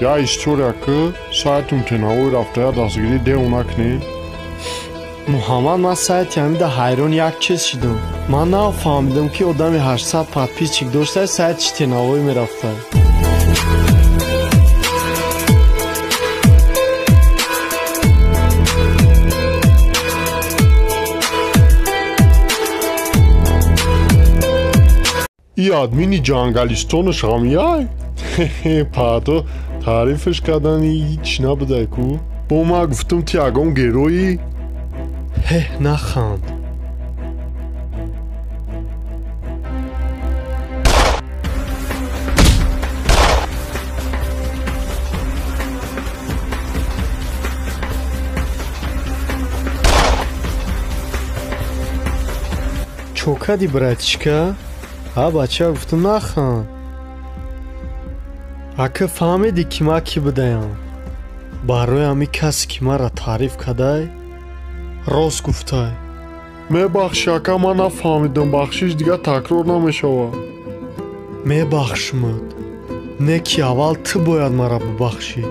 Я история ки сайтум тенаҳои рафтая дастгирӣ деҳу накунем. Муҳаммад, ман сайти ҳамида ҳайрон як чиз шидам. Ман нафаҳмидам, ки одами 800 подписчик дошта сайтиш тенаҳои мерафта. И админи ҷангалистону шамияй? Паъдо таърифаш кардани ҳеҷ набудай ку. Бо ман гуфтам, ти ягон героӣ. Ҳеҳ, наханд. Чо кади, братишка? Ҳа, бача, гуфтам, наханд. Ака, фаҳмидӣ, ки ман кӣ будаям? Барои ҳамин касе, ки маро таъриф кадай, рост гуфтай. Мебахши, ака, ман нафаҳмидам. Бахшиш, дигар такрор намешавад. Мебахшмад, не ки аввал ту бояд маро бубахшӣ.